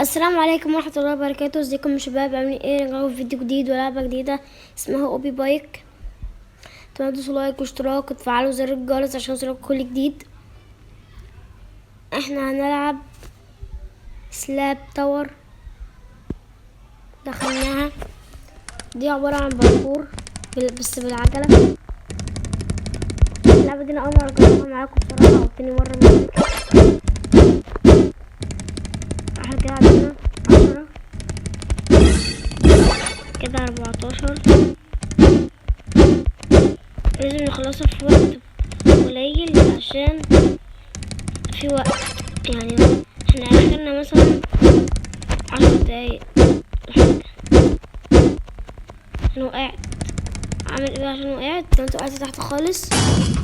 السلام عليكم ورحمة الله وبركاته. ازيكم يا شباب؟ عاملين ايه؟ رجعوا في فيديو جديد ولعبة جديدة اسمها Obby Bike. اتمنى تدوسوا like واشتراك وتفعلوا زر الجرس عشان يوصلكم كل جديد. احنا هنلعب Slap Tower. دخلناها، دي عبارة عن باركور بس بالعجلة. اللعبة دي انا اول مرة اجربها معاكم بصراحة، او تاني مرة من احنا كده عندنا 10، كده 14. لازم نخلصها في وقت قليل عشان في وقت، يعني احنا اخرنا مثلا 10 دقايق حاجة. انا وقعت، عامل ايه عشان وقعت؟ لو انت وقعت تحت خالص،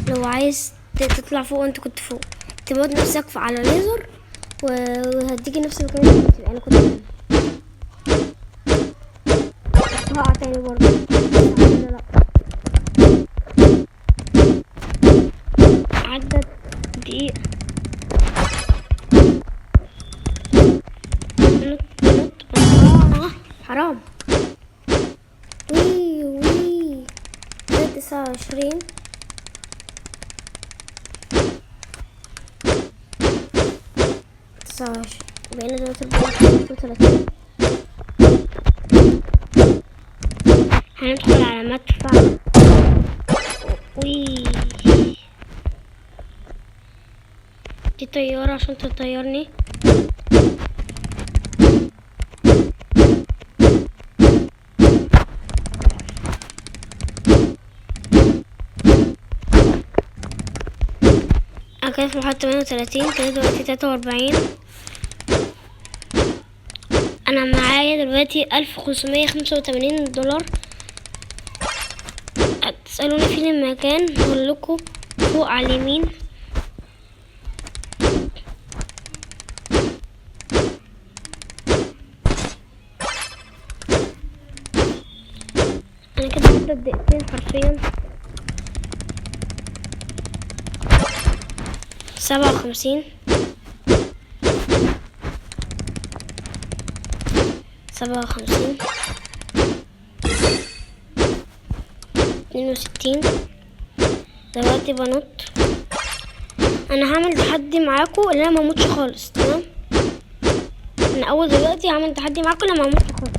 لو عايز تطلع فوق وانت كنت فوق، تموت نفسك على ليزر وهتيجي نفس المكان اللي كنت فيه. انا كنت هنا، هقع تاني برضه. لا لا، عدت دقيقة. نط نط. آه حرام. وي وي، ده 29. 29، بقينا دلوقتي 34. هندخل على مدفع. وي، دي طيارة عشان تطيرني. انا كده في مرحلة 38، كده دلوقتي 43. انا معايا دلوقتي 1585 دولار. تسألوني فين المكان؟ هقول لكم فوق على اليمين. انا كده عدت دقيقتين حرفيا. 57، 57، 62. دلوقتي بنط. انا هعمل تحدي معاكم اللي انا ما اموتش خالص، تمام؟ انا اول دلوقتي هعمل تحدي معاكم اللي ما اموتش خالص.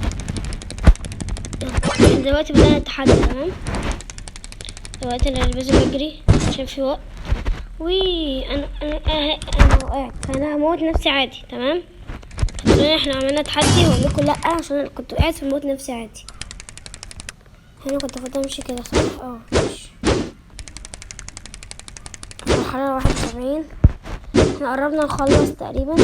يلا، دلوقتي بدأنا التحدي، تمام؟ دلوقتي انا لازم اجري عشان في وقت. وي، انا وقعت، انا هموت نفسي عادي، تمام؟ هتقولي احنا عملنا تحدي، هقول لكم لا، عشان أنا كنت وقعت فموت نفسي عادي. هنا كنت المفروض امشي كده، صح؟ اه ماشي. مرحلة 71، احنا قربنا نخلص تقريبا.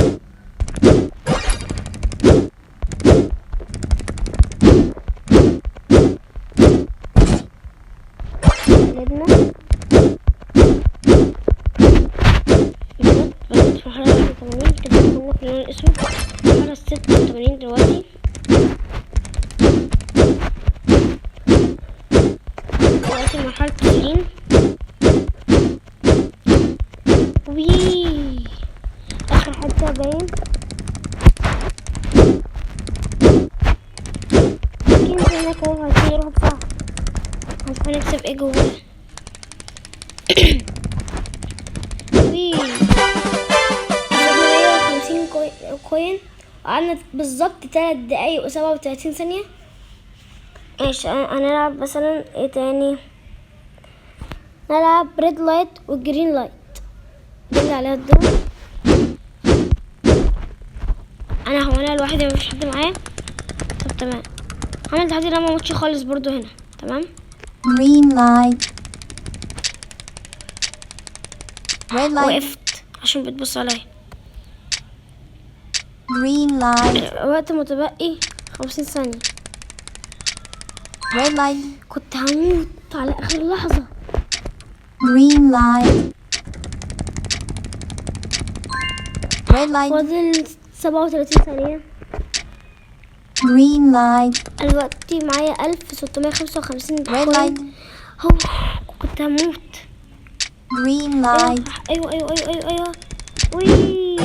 قلبنا، بنط بنط في مرحلة 81. كده دخلنا في اللون الأسود، مرحلة 86 دلوقتي. دلوقتي مرحلة 90. وي، آخر حتة باين كنز هناك اهو، عايزين نروح بسرعة. هنشوف هنكسب ايه جواه. وي، كسبنا 150 coin. وقعدنا بالظبط 3 دقايق و37 ثانية. ايش هنلعب مثلا؟ ايه تاني نلعب؟ red light و green light، دي اللي عليها الدور. انا هو انا لوحدي، مفيش حد معايا. طب تمام، هعمل تحدي انا ما اموتش خالص برضو هنا، تمام؟ Green light. Red light. وقفت عشان بتبص عليا. Green light. وقت متبقي 50 ثانية. Red light. كنت هموت على اخر لحظة. Green light. Red light. فاضل 37 ثانية. Green light. دلوقتي معايا 1655 Red coin. light. هو كنت هموت. Green light. ايوه ايوه ايوه ايوه ايوه، وي.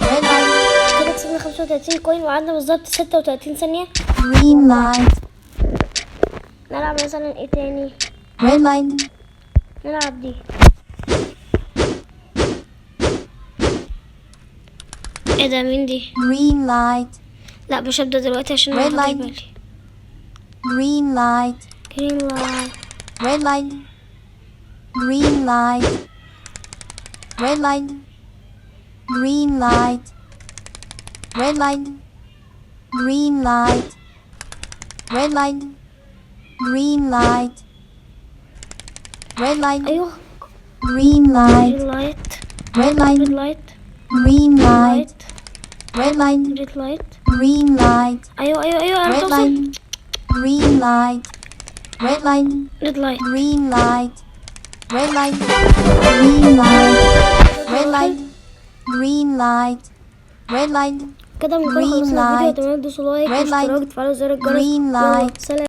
Red light. كده كسبنا خمسة 30 coin وقعدنا بالظبط 36 ثانية. Green light. نلعب مثلا ايه تاني؟ Red light. نلعب دي. ايه ده؟ مين دي؟ Green light. لا مش هبدأ دلوقتي عشان Red انا light. بالي. Green light. Green light. Red light. Green light. Red light. Green light. Red light. Green light. Red light. Green light. Red light. ايوه. Green light. Green light. Red light. Red light. Green light. Light. Red light. Red light. Green light. ايوه ايوه ايوه، عرفت Red اوصل. light. Green light. Red light. Red light. Green light. Red light. Green light. Red light. Green light. Red light. كده بنكون Green خلصنا الفيديو. light. اتمنى تدوسوا like Red light. واشتراك وتفعلوا زر الجرس. Green يلا light. سلام.